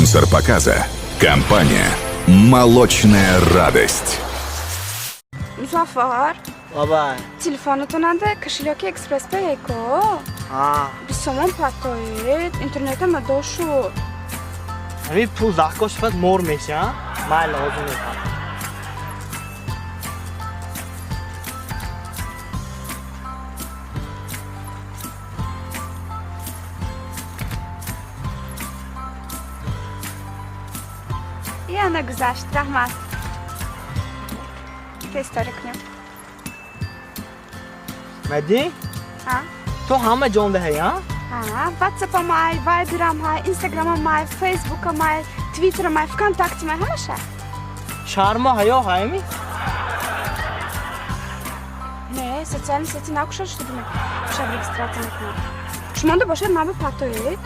Спонсор показа – компания «Молочная радость». Музаффар, Бабай. Телефонатонанда кошелёки Экспресс Пэй ко. Ҳа. 20 сомон партоед, интернетам адо шуд. Ҳамин пул захко шавад, мор меша. Майли, ҳозир мекунам. Яна гузашт, раҳмат. Тезтори кунем. Мадӣ? Ҳа? Ту ҳама ҷонда ҳай, а? Ҳа, WhatsApp май, Viber май, Instagram май, Facebook май, Twitter май, ВКонтакте май, ҳамаша. Шарму ҳаё ҳайми? Не, социальные сети накушад, чтобы мы шаб регистрация мекунам. Шумонда бошад, ман ба партоед.